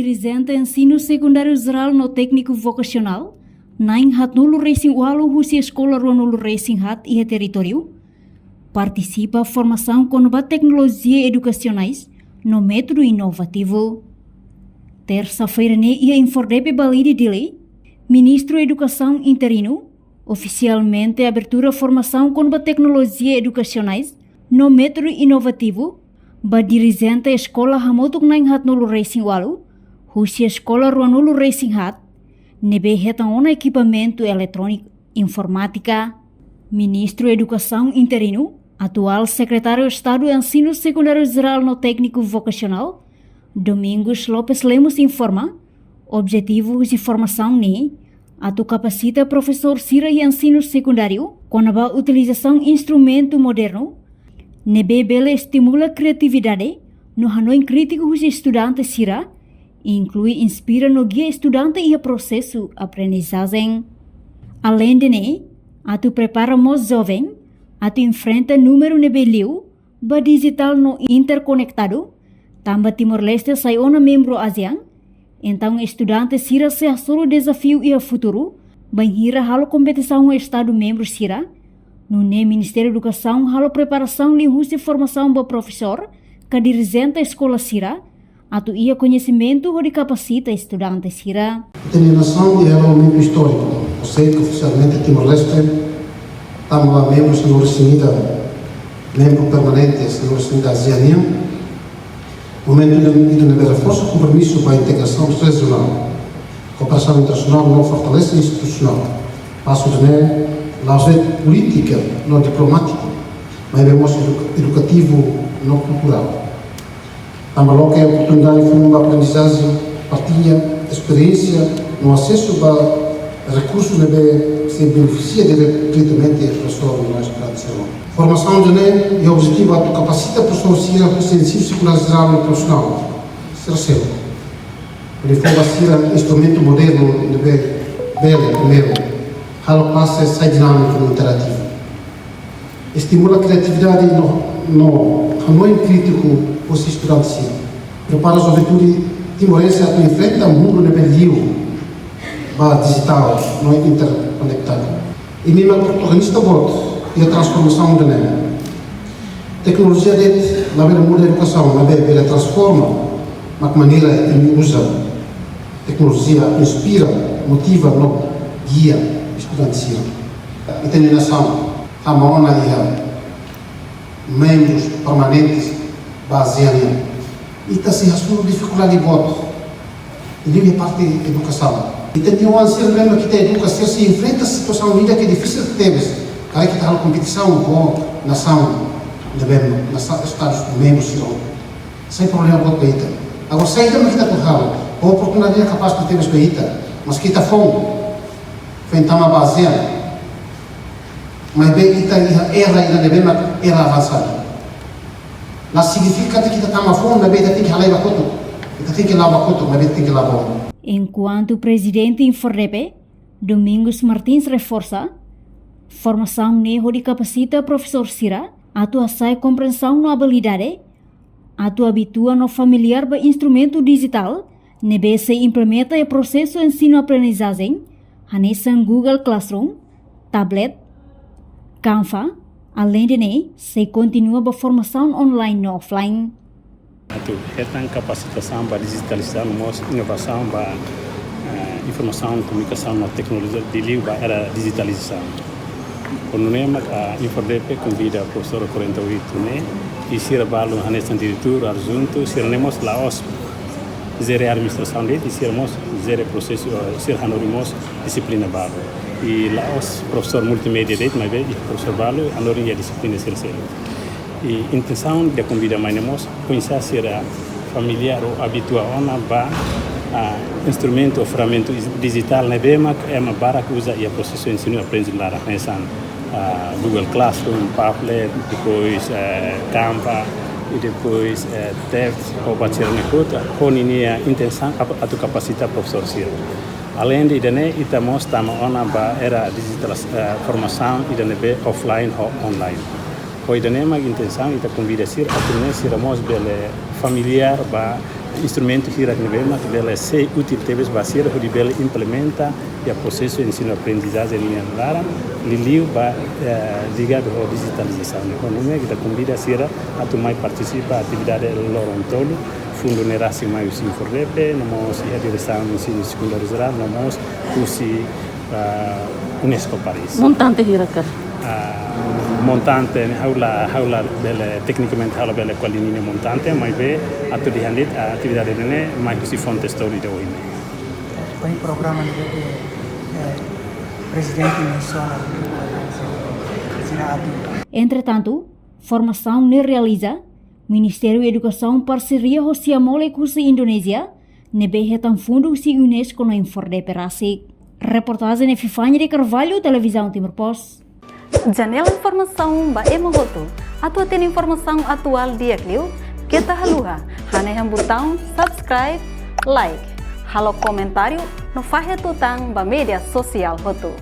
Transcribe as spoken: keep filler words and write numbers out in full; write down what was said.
Dirijente Ensinu Sekundáriu Jerál no Tékniku Vokasionál na'in haatnulu-resin-ualu husi eskola ruanulu-resin-haat iha territóriu partisipa formasaun kona-ba teknolojia edukasionais no métodu inovativu. Tersa-feira ne'e iha Infordepe Balide, Dili, Ministru Edukasaun interinu ofisialmente abertura formasaun kona-ba teknolojia edukasionais no métodu inovativu ba dirijente eskola hamutuk na'in haatnulu-resin-ualu husi eskola ruanulu-resin-haat ne'ebé hetan ona ekipamentu eletróniku informátika. Ministru Edukasaun interinu, atuál Sekretáriu Estadu Ensinu Sekundáriu Jerál no Tékniku Vokasionál, Domingos Lopes Lemos informa, objetivu husi formasaun ne'e atu kapasita profesór sira iha ensinu sekundáriu kona-ba utilizasaun instrumentu modernu ne'ebé bele estimula kriatividade no hanoin krítiku husi estudante sira, inklui inspira no gia estudante iha prosesu aprendizajen. Aleinde ne'e, atu prepara mós joven atu enfrenta númeru ne'ebé liu ba dijitál no interkonektadu, tanba Timor-Leste sai ona membru ASEAN, entaun estudante sira sei hasoru dezafiu iha futuru bainhira halo kompetisaun ho estadu membru sira. Nune'e Ministériu Edukasaun halo preparasaun liuhusi formasaun ba profesór ka dirijente eskola sira atu iha koñesimentu hodi kapasita estudante sira. Ita-nia nasaun iha momentu istóriku, ou seja, ofisialmente Timor-Leste tama ba membru sanulu-resin-ida, membru permanente sanulu-resin-ida ASEAN nian. Momentu ida, ida ne'ebé reforsa kompromisu ba integrasaun rejionál, kooperasaun internasionál no fortalesa institusionál. Pasu ida-ne'e la'ós de'it polítika no diplomátiku, maibé mós edu-, edukativu no kulturál. Tanba loke oportunidade foun ba aprendizajen, partilla esperiénsia no asesu ba rekursu ne'ebé sei benefisia dire-, diretamente profesór no estudante sira. Formasaun ida-ne'e iha objetivu atu kapasita profesór sira husi ensinu sekundáriu jerál no profisionál sira seluk, hodi fó ba sira instrumentu modernu ne'ebé bele, primeiru, halo klase sai dinámiku no interativu. Estimula kriatividade no, no hanoin krítiku husi estudante sira. Prepara juventude timorense atu enfrenta mundu ne'ebé liu ba dijitál no interkonektadu. Imi mak protagonista boot iha transformasaun ida-ne'e. Teknolojia de'it labele muda edukasaun, maibé bele transforma mak maneira imi uza teknolojia, inspira, motiva no gia estudante sira. Ita-nia nasaun tama ona iha membrus permanentes ba ASEAN nian. Ita sei hasoru difikuldade boot liuliu iha parte edukasaun. Ita-nia oan sira ne'ebé ita eduka sira sei enfrenta situasaun ida ke difisil tebes, karik ita halo kompetisaun ho nasaun ne'ebé, nasaun, estadus membrus sira. Sai problema boot ba ita. Agora, saida mak ita atu halo? Oportunidade kapás tebes ba ita, maski ita foun, foin tama ba ASEAN, maibé ita iha era ida ne'ebé mak era avansadu. La signifika katak ita tama foun, maibé ita tenke halai ba kotuk. Ita tenke la'o ba kotuk, maibé ita tenke la'o ba oin. Enkuantu Prezidente Infordepe, Domingos Martins reforsa, formasaun ne'e hodi kapasita profesór sira atu hasa'e kompriensaun no abilidade atu abitua no familiár ba instrumentu dijitál ne'ebé sei implementa iha prosesu ensinu-aprendizajen, hanesan Google Classroom, tablet, Canva. Aleinde ne'e, sei kontinua ba formasaun online no offline. Atu hetan kapasitasaun ba dijitalizasaun mós inovasaun ba, eh, informasaun, komunikasaun no teknolojia liuliu ba era dijitalizasaun. Ho nune'e mak, ah, Infordepe konvida profesór quarenta e oito ne'e, i sira balu hanesan diretór adjuntu, sira ne'e mós la'ós jere administrasaun de'it, i sira mós jere prosesu, eh, sira hanorin mós dixiplina balu. I la'ós profesór multimédia de'it, maibé iha profesór balu hanorin iha dixiplina sira seluk. I intensaun ida konvida mai ne'e mós, oinsá sira familiár ou abitua ona ba, ah, instrumentu ou ferramentu is-, dijitál ne'ebé mak ema barak uza iha prosesu ensinu-aprendizajen laran, hanesan, ah, Google Classroom, Padlet, depois, eh, Canva, i depois, eh, Text, ho buat sira-ne'e hotu, ho ninia intensaun ap-, atu kapasita profesór sira. Aleinde ida-ne'e, ita mós tama ona ba era dijitál, eh, formasaun ida ne'ebé offline ho online. Ho ida-ne'e mak intensaun ita konvida sira atu nune'e sira mós bele familiár ba Instrumentu hirak ne'ebé mak bele sai útil tebes ba sira hodi bele implementa iha prosesu ensinu-aprendizajen nian laran, liuliu ba, eh, ligadu ho dijitalizasaun. Ho nune'e ita konvida sira atu mai partisipa atividade loron tolu, fundu ne'e rasik mai husi INFORDEPE, no mós iha diresaun ensinu sekundáriu jerál, no mós husi, ah, UNESCO Paris. Montante hira karik? Ah, montante ne'e ha'u la, ha'u la bele, teknikamente ha'u la bele ko'alia ninia montante, maibé atu dehan de'it, ah, atividade ne'e mai husi fontes tolu ida ohin ne'e. Ohin programa ne'e, eh, prezidente mensiona, sira atu. Entretantu, formasaun ne'e realiza Ministériu Edukasaun parseria ho Siamolek husi Indonézia, ne'ebé hetan fundu husi UNESCO no INFORDEPE rasik. Reportajen Epifania de Carvalho, Televizaun Timor Post. Janela informasaun ba ema hotu. Atu hatene informasaun atuál di'ak liu, keta haluha hanehan butaun subscribe, like, halo komentáriu no fahe tutan ba média sosiál hotu.